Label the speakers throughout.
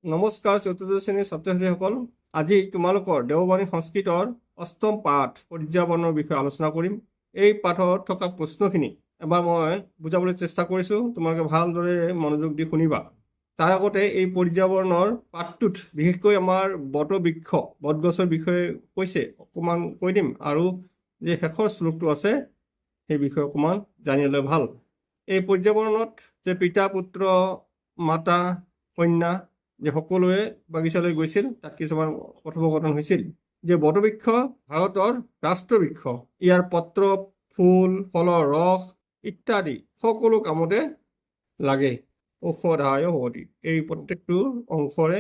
Speaker 1: নমস্কাৰ চতুৰ্থ শ্ৰেণীৰ ছাত্ৰ ছাত্ৰীসকল, আজি তোমালোকৰ দেৱবাণী সংস্কৃতৰ অষ্টম পাঠ পৰ্যাবৰণৰ বিষয়ে আলোচনা কৰিম। এই পাঠত থকা প্ৰশ্নখিনি এবাৰ মই বুজাবলৈ চেষ্টা কৰিছোঁ, তোমালোকে ভালদৰে মনোযোগ দি শুনিবা। তাৰ আগতে এই পৰ্যাবৰণৰ পাঠটোত বিশেষকৈ আমাৰ বটবৃক্ষ, বটগছৰ বিষয়ে কৈছে, অকণমান কৈ দিম আৰু যে শেষৰ শ্লোকটো আছে সেই বিষয়ে অকণমান জানি ল'লে ভাল। এই পৰ্যাবৰণত যে পিতা, পুত্ৰ, মাতা, কন্যা যে সকলোৱে বাগিচালৈ গৈছিল, তাত কিছুমান কথোপকথন হৈছিল যে বটবৃক্ষ ভাৰতৰ ৰাষ্ট্ৰবৃক্ষ, ইয়াৰ পত্ৰ, ফুল, ফলৰ ৰস ইত্যাদি সকলো কামতে লাগে। ঔষধায় ভৱতি, এই প্ৰত্যেকটো অংশৰে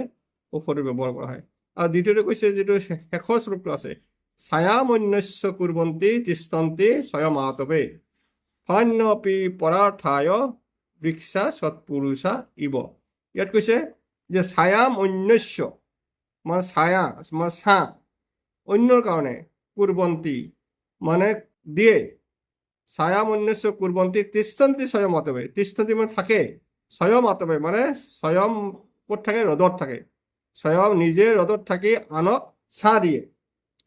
Speaker 1: ঔষধ ব্যৱহাৰ কৰা হয়। আৰু দ্বিতীয়তে কৈছে যিটো শেষৰ শ্লোকটো আছে, ছায়ামন্যস্য কুৰ্বন্তি তিষ্ঠন্তি স্বয়মাতপে ফলান্যপি পৰাৰ্থায় বৃক্ষা সৎপুৰুষা ইব। ইয়াত কৈছে যে ছায়াম অন্যস্য মানে ছায়া মানে ছাঁ, অন্যৰ কাৰণে, কুৰ্বন্তি মানে দিয়ে, ছায়াম অন্যস্য কুৰ্বন্তি তিষ্ঠন্তি স্বয়ং আতপে, তিষ্ঠন্তি মানে থাকে, স্বয়ং আতপে মানে স্বয়ং ক'ত থাকে, ৰ'দত থাকে, স্বয়ং নিজে ৰ'দত থাকি আনক ছাঁ দিয়ে।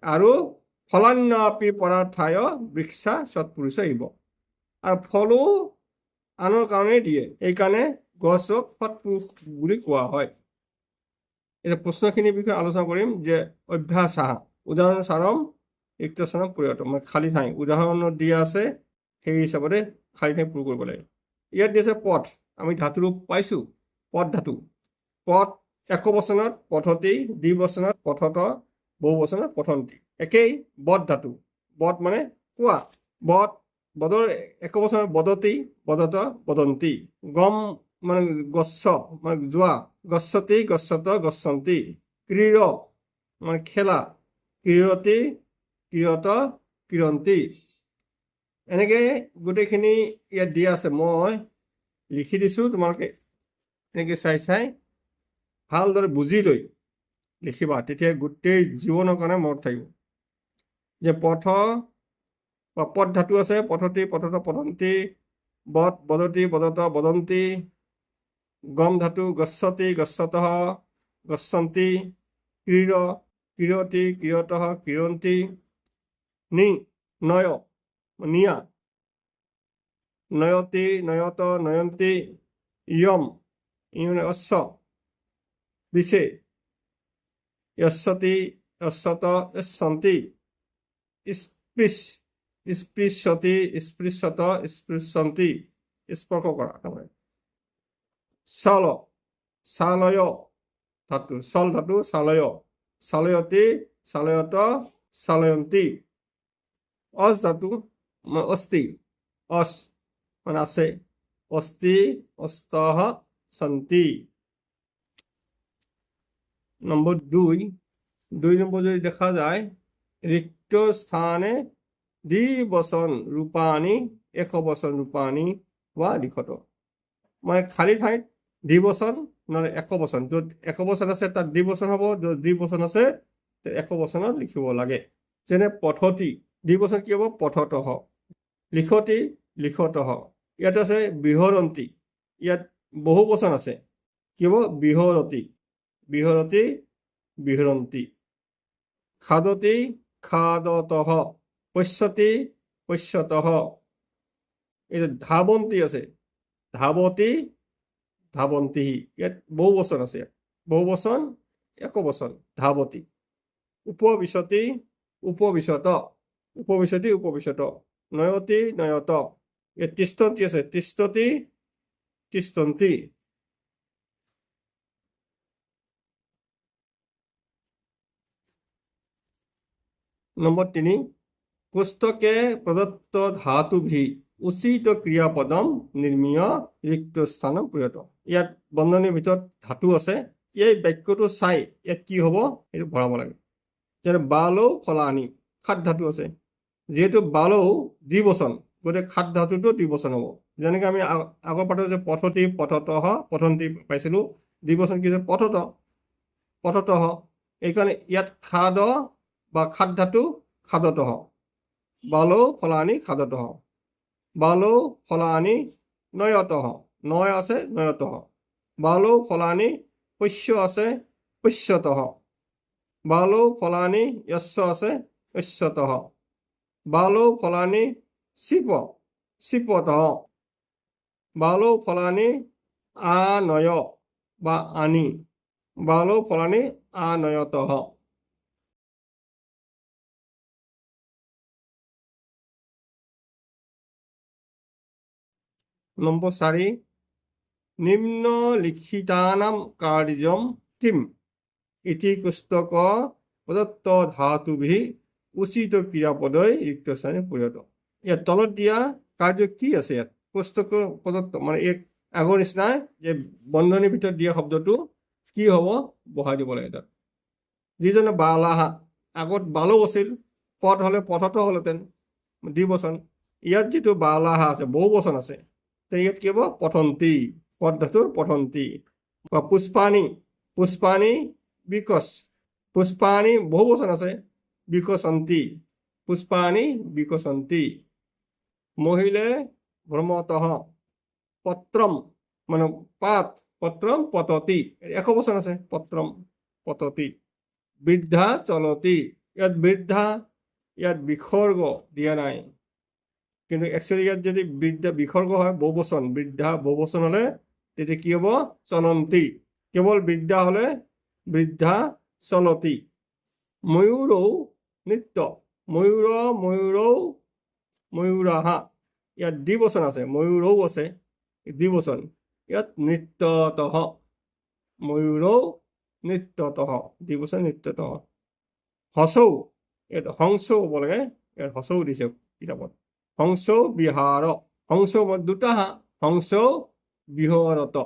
Speaker 1: আৰু ফলান্যপি পৰাৰ্থায় বৃক্ষা সৎপুৰুষ ইব, আৰু ফলো আনৰ কাৰণেই দিয়ে, এইকাৰণে গছক সৎপুৰুষ বুলি কোৱা হয়। এতিয়া প্ৰশ্নখিনিৰ বিষয়ে আলোচনা কৰিম যে অভ্যাস উদাহৰণ সাৰম ৰিক্তস্থানম পূৰয়ত, মানে খালী ঠাই উদাহৰণত দিয়া আছে, সেই হিচাপতে খালী ঠাই পূৰ কৰিব লাগে। ইয়াত দিছে পথ, আমি ধাতুৰূপ পাইছোঁ, পথ ধাতু, পথ একবচনত পঠতি, দ্বিবচনত পঠত, বহুবচনত পঠন্তি। একেই বধ ধাতু, বধ মানে কোৱা, বধ বদৰ একবচনত বদতি, বদত, বদন্তি। গম মানে গচ্ছ মানে যোৱা, গচ্ছতি, গচ্ছত, গচ্ছন্তি। ক্ৰীড় মানে খেলা, ক্ৰীড়তি, ক্ৰীড়ত, ক্ৰীড়ন্তি। এনেকে গোটেইখিনি ইয়াত দিয়া আছে, মই লিখি দিছোঁ, তোমালোকে এনেকে চাই চাই ভালদৰে বুজি লৈ লিখিবা, তেতিয়া গোটেই জীৱনৰ কাৰণে মনত থাকিব। যে পথ বা পথ ধাতু আছে, পঠতি, পঠত, পঠন্তি, বদ, বদতি, বদত, বদন্তি। গম ধাতু গচ্ছতি, গচ্ছতঃ, গচ্ছন্তি। ক্ৰীড়, ক্ৰীড়তি, ক্ৰীড়তঃ, ক্ৰীড়ন্তি। নি নয় নিয়া, নয়তি, নয়ত, নয়ন্তি। য়ম মানে অশ্ব, দিছে, য়চ্ছতি, য়চ্ছত, য়চ্ছন্তি। স্পৃশ, স্পৃশ্যতি, স্পৃশ্যত, স্পৃশ্যন্তি, স্পৰ্শ কৰা তাৰমানে। চাল, চালয় ধাতু, চল ধাতু, চালয়, চালয়তি, চালয়ত, চালয়ন্তি। অজ ধাতু অস্থি, অস মানে আছে, অস্থি, অস্তঃ, সন্তি। নম্বৰ দুই, দুই নম্বৰ যদি দেখা যায়, ৰিক্ত স্থানে দ্বিবচন ৰূপাণি একবচন ৰূপাণি বা লিখত, মানে খালী ঠাইত দ্বিবচন নহ'লে একবচন, য'ত একবচন আছে তাত দ্বিবচন হ'ব, য'ত দ্বিবচন আছে একবচনত লিখিব লাগে। যেনে পঠতি, দ্বিবচন কি হ'ব, পঠতঃ। লিখতি, লিখতঃ। ইয়াত আছে বিহৰন্তি, ইয়াত বহু বচন আছে, কি হ'ব, বিহৰতি, বিহৰতি, বিহৰন্তি। খাদতি, খাদতঃ। পশ্যতি, পশ্যতঃ। এই ধাৱন্তি আছে, ধাৱতি, ধাৱন্তি, ইয়াত বহু বচন আছে, ইয়াত বহু বচন একবচন, ধাৱতি। উপবিশতি, উপবিশত, উপবিশতি, উপবিশত। নয়তি, নয়ত। ইয়াত তিষ্ঠন্তি আছে, তিষ্ঠতি, তিষ্ঠন্তি। নম্বৰ তিনি, কোষ্ঠকে প্ৰদত্ত ধাতুভি উচিত ক্ৰিয়াপদম নিৰ্মীয় ৰিক্ত স্থান পূৰয়ত। ইয়াত বন্ধনীৰ ভিতৰত ধাতু আছে, এই বাক্যটো চাই ইয়াত কি হ'ব সেইটো ভৰাব লাগে। যেনে বালৌ ফলানি, খাত ধাতু আছে, যিহেতু বালৌ দ্বিবচন, গতিকে খাত ধাতুটো দ্বিবচন হ'ব। যেনেকৈ আমি আগৰ পাঠত যে পঠতি, পঠতঃ, পঠন্তি পাইছিলোঁ, দ্বিবচন কি হৈছে, পঠত, পঠতঃ। এইকাৰণে ইয়াত খাদ বা খাত ধাতু খাদতঃ, বালৌ ফলানি খাদতঃ, বালৌ ফলানি নয়তঃ, নয় আছে নয়তঃ, বালৌ ফলানি পশ্য আছে, পশ্যতঃ। বালৌ ফলানি য়স্য আছে, য়স্যতঃ। বালৌ ফলানি শিপ, শিপতঃ। বালৌ ফলানি আনয় বা আনি, বালৌ ফলানি আনয়তঃ। নম্বৰ 4, নিম্নলিখিতানাম কাৰ্যম কিম ইতি কোষ্টক প্ৰদত্ত ধাতুভিः উচিত ক্ৰিয়াপদৈ ৰিক্ত স্থানে পূৰয়ত। ইয়াত তলত দিয়া কাৰ্য কি আছে? ইয়াত কোষ্টক প্ৰদত্ত মানে এক আগৰ নিচিনাই যে বন্ধনীৰ ভিতৰত দিয়া শব্দটো কি হ'ব বহাই দিব লাগে। তাত যিজনে বালাহা, আগত বালৌ আছিল, পদ হ'লে পথতো হ'লহেঁতেন, দ্বিবচন। ইয়াত যিটো বালাহা আছে বহু বচন আছে, তে ইয়াত কি হ'ব? পঠন্তি, পদ ধাতুৰ পঠন্তি। বা পুষ্পানি, পুষ্পানি বিকশ, পুষ্পানি বহু বচন আছে, বিকশন্তি, পুষ্পানি বিকশন্তি। মহিলে ভ্ৰমতঃ, পত্ৰম মানে পাত, পত্ৰম পততি, এক বচন আছে, পত্ৰম পততি। বৃদ্ধা চলতি, ইয়াত বৃদ্ধা, ইয়াত বিসৰ্গ দিয়া নাই, কিন্তু একচুৱেলি ইয়াত যদি বৃদ্ধা বিসৰ্গ হয় বহুবচন, বৃদ্ধা বহুবচন হ'লে তেতিয়া কি হ'ব? চলন্তি। কেৱল বৃদ্ধা হ'লে বৃদ্ধা চলতি। ময়ূৰৌ নৃত্য, ময়ূৰ ময়ূৰৌ ময়ূৰাহা, ইয়াত দ্বিবচন আছে, ময়ূৰৌ আছে দ্বিবচন, ইয়াত নৃত্যতঃ, ময়ূৰৌ নৃত্যতঃ, দ্বিবচন নৃত্যতঃ। হসৌ, ইয়াত হংসৌ হ'ব লাগে, ইয়াত হসৌ দিছে কিতাপত। হংসৌ বিহাৰ, হংসৌ দুটা হা, হংসৌ বিহৰত,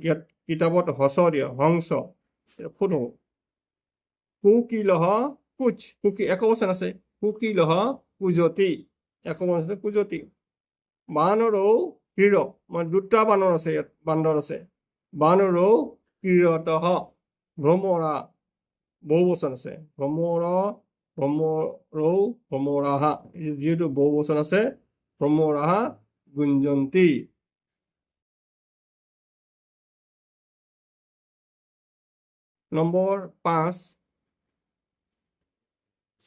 Speaker 1: ইয়াত কিতাপত হস দিয়ে, হংস ফুট হ'ব। কুকিলহ কুচ, কুকি একবচন আছে, কুকিলহ কুজতি, একবচন আছে কুজতি। বানৰৌ ক্ৰীড়, মানে দুটা বানৰ আছে ইয়াত, বান্দৰ আছে, বানৰৌ ক্ৰীড়তঃ। ভ্ৰমৰা বহুবচন আছে, ভ্ৰমৰ ভ্ৰমৰৌ ভ্ৰমৰাহা, যিহেতু বহুবচন আছে, ভ্ৰমৰাহা গুঞ্জন্তি। নম্বৰ 5,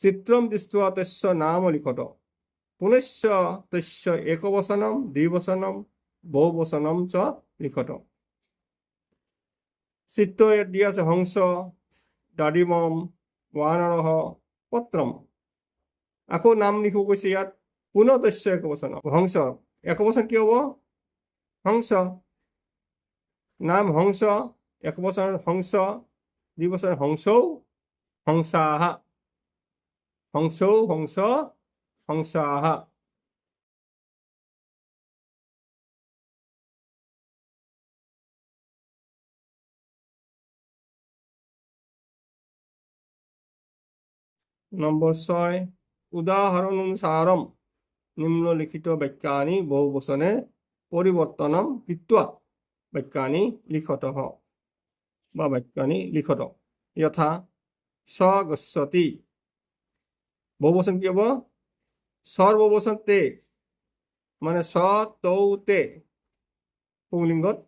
Speaker 1: চিত্ৰম দৃष्ट्বা তস্য নাম লিখত, পুনশ্চ তস্য একবচনম দ্বিবচনম বহুবচনম চ লিখত। চিত্ৰ ইয়াত দিয়া আছে হংস, দাদিমম, বানৰহ, পত্ৰম। আকৌ নাম লিখো কৈছে ইয়াত, পুনঃ তস্য একবচন, হংস একবচন কি হ'ব? হংস। নাম হংস, একবচন হংস, দ্বিবচন হংসৌ হংসাহা, হংসৌ হংস হংসাহা। নম্বৰ 6, উদাহৰণানুসাৰম নিম্নলিখিত বাক্যানি বহুবচনে পৰিৱৰ্তনম কৃত্বা বাক্যানি লিখতঃ বা বাক্যানি লিখত। যথা স গচ্ছতি, বহুবচন কি হ'ব? সৰ বহুবচন তে, মানে স তৌ তে পুংলিংগত,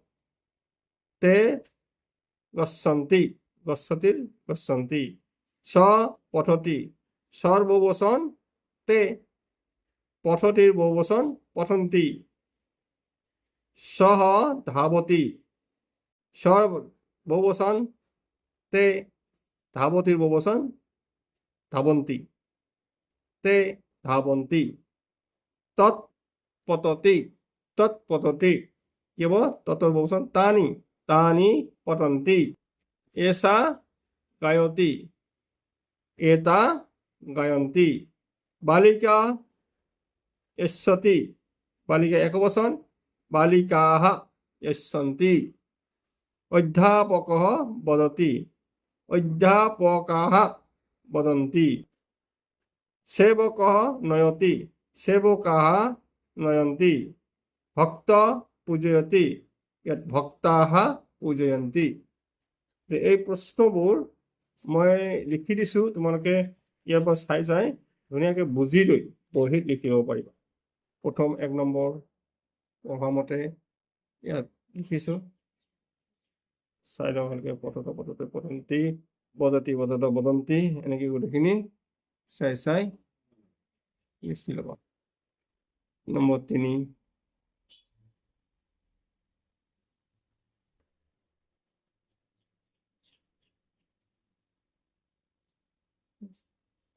Speaker 1: তে গচ্ছন্তি, গচ্ছতিৰ গচ্ছন্তি। স পঠতি, সৰ বহুবচন তে, পঠতিৰ বহুবচন পঠন্তি। সহ ধাৱতি, সৰ বহুবচন তে, ধাৱতিৰ বহুবচন ধাৱন্তি, তে ধাৱন্তি। তৎ পততি, তৎ পততি কি হ'ব? ততৰ বহুবচন তানি, তানি পতন্তি। এষা গায়তি, এতা গায়ন্তি। বালিকা এষ্যতি, বালিকা একবচন, বালিকাः এষ্যন্তি। অধ্যাপকः বদতি, অধ্যাপকাः বদন্তি। সেৱকः নয়তি, সেৱকাः নয়ন্তি। ভক্ত পূজয়তি, ইয়াত ভক্তাः পূজয়ন্তি। এই প্ৰশ্নবোৰ মই লিখি দিছোঁ, তোমালোকে ইয়াৰ পৰা চাই চাই ধুনীয়াকৈ বুজি লৈ বহীত লিখিব পাৰিবা। প্ৰথম 1 নম্বৰ পঢ়ামতে ইয়াত লিখিছোঁ। চাই লওঁ ভালকে। পঠত পঠতে পঠন্তি, বদতি বদত বদন্তি, এনেকে গোটেইখিনি চাই চাই লিখি ল'বা। নম্বৰ 3।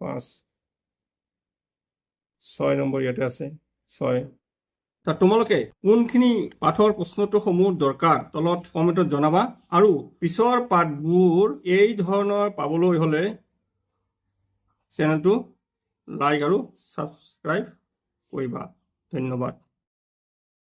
Speaker 1: 5, 6 নম্বৰ ইয়াতে আছে, 6। তা তোমালোকে কোনখিনি পাঠৰ প্ৰশ্নোত্তৰসমূহ দৰকাৰ তলত কমেণ্টত জনাবা, আৰু পিছৰ পাঠবোৰ এই ধৰণৰ পাবলৈ হ'লে চেনেলটো লাইক আৰু ছাবস্ক্ৰাইব কৰিবা। ধন্যবাদ।